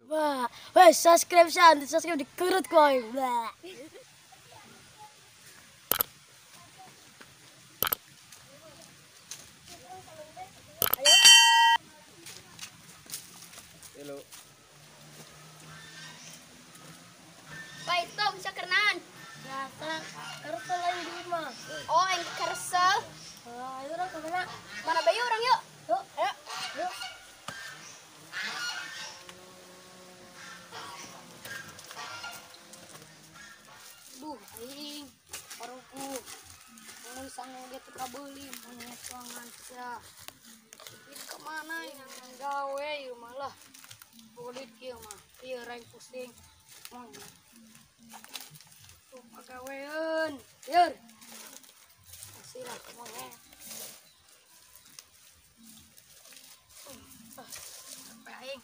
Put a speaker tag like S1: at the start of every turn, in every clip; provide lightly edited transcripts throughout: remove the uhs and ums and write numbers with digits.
S1: Wah, weh subscribe sih, subscribe dikerut ku aing. Wah.
S2: Halo.
S3: Pak itu bisa kerenaan.
S1: Biasa, keresel aja di rumah.
S3: Oh, yang keresel.
S1: Ah, ayo orang kemana?
S3: Mana bayu orang yuk?
S1: Yuk,
S3: ayo.
S1: Yuk. Duh, aing baruku. Mau sangu ge teu kabeuli, monyet soangan sia. Duit kemana yang gawe ieu malah. Duit kieu mah, ieu aing pusing. Monyet. Tuh pagawean, yer. Masih lah monyet. Capek aing.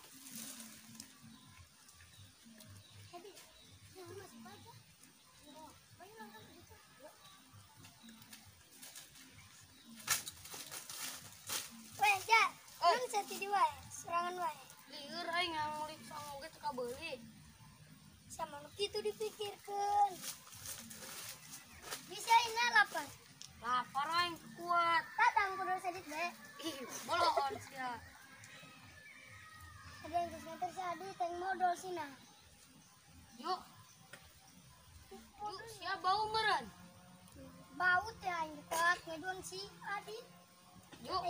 S4: Weh, ja, lu sati wae, serangan wae.
S1: Lieur aing ngamulik sangu ge teu kabeuli.
S4: Sama nu kitu dipikirkeun. Bisa ina lapar.
S1: Lapar aing kuat.
S4: Tatang kudu sadit bae.
S1: Ih, bolon sia.
S4: Ada yang geus nganter si Adi teh modal sina.
S1: Yuk. Yuk, sia bau meureun.
S4: Bau teh aing kuat ngeduan si Adi.
S1: Yuk,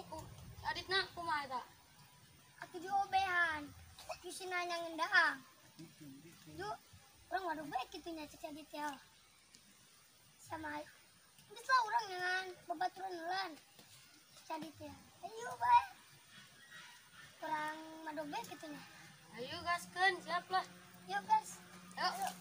S1: si Aditna kumaha eta?
S4: Atuh diobehan. Ku sina nyangendaang. Yuk, urang waduh bae kitu nya cek si Adit teh. Sama geus lah urang nyangan babaturan ulan. Si Adit teh. Ayo bae. Urang madog bae kitu nya.
S1: Ayo gaskeun, siap lah.
S4: Yuk gas.
S1: Yuk.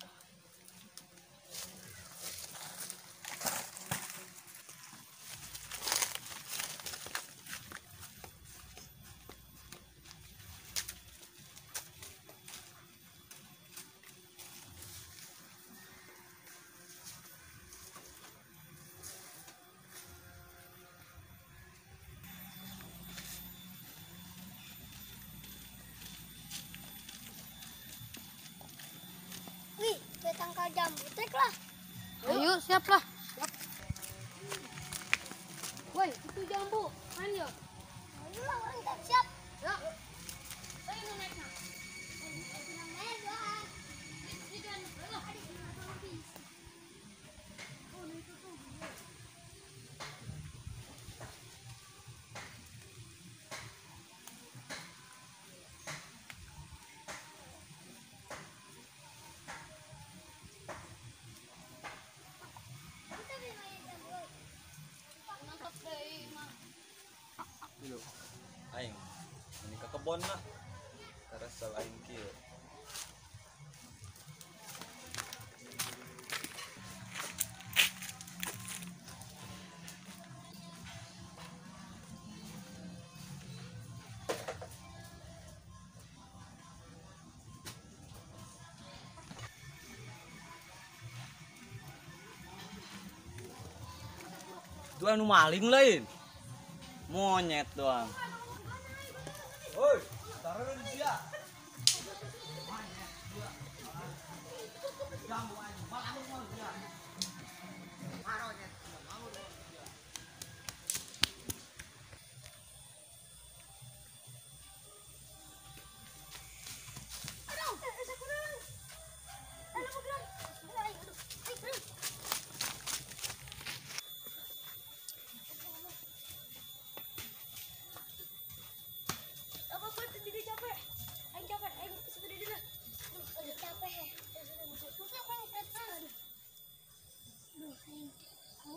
S4: Wih, ke tangkal jambu trek lah.
S1: Ayo, siap lah. Siap. Woi, itu jambu. Main yuk.
S4: Ayo lah, orang tak siap.
S1: Yuk. Ayo naikna.
S2: Halo. Aing, ini ke kebon lah. Karesel aing kieu. Itu anu maling lain. Monyet doang. Woi, taruh dia.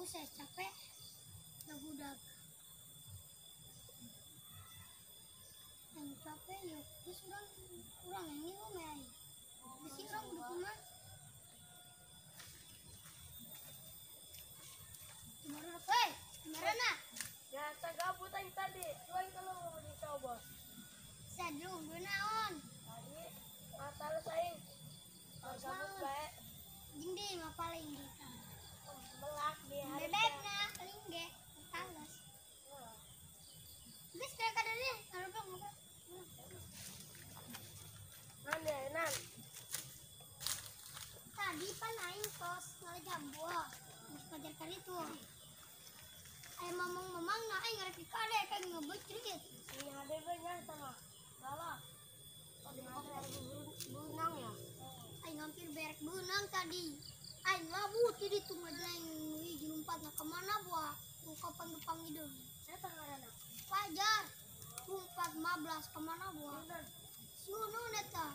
S4: Saya capek, budak. Yang capek yuk, terus orang yang ini ngomel. Besi orang udah kumah. Gimana, weh? Gimana?
S1: Biasa gabut aing tadi, cuman kalau mau dicoba.
S4: Sadung, naon?
S1: Tadi masalah aing. Gabut bae.
S4: Jeung deui mah paling di.
S1: Belak di hari.
S4: Bebekna paling ge tanggas. Geus kira kadeunya, anu bang.
S1: Mana
S4: tangkal jambu ah. Geus pajar ka ditu. Aya mamang-mamang na aing ngarek dikade kayak ngebecrit.
S1: Iya, ada banyak sama. Bawa. Benang ya.
S4: Aing hampir berek benang tadi. Aing labu ti ditu ngajleng hiji lompatna ka mana buah. Kapan gepang hideung.
S1: Saya tangarana.
S4: Fajar. Lompat 15 ka mana buah. Sunun eta.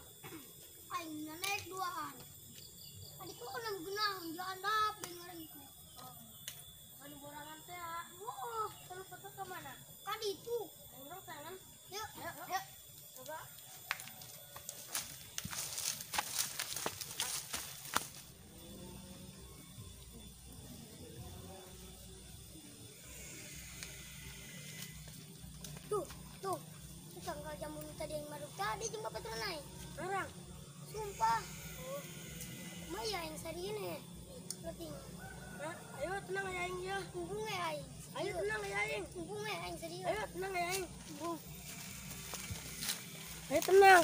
S4: Aing naik duaan. Tadi ku enam geunah jandap dengerin ku.
S1: Bukan borangan teh.
S4: Wah,
S1: Kalau foto ke mana?
S4: tadi itu.
S1: Urang tangan.
S4: Yuk,
S1: Ayo, ayo. Coba.
S4: Tuh, tuh. Itu tanggal jambu nu tadi yang maruk tadi jeung bapak naik.
S1: Orang.
S4: Sumpah. Maya yang serius nih. Penting.
S1: Hah? Ayo tenang ya aing ya.
S4: Hubung ya aing.
S1: Ayo tenang ya aing.
S4: Hubung ya aing serius.
S1: Ayo tenang ya aing.
S4: Hubung.
S1: Ayo tenang.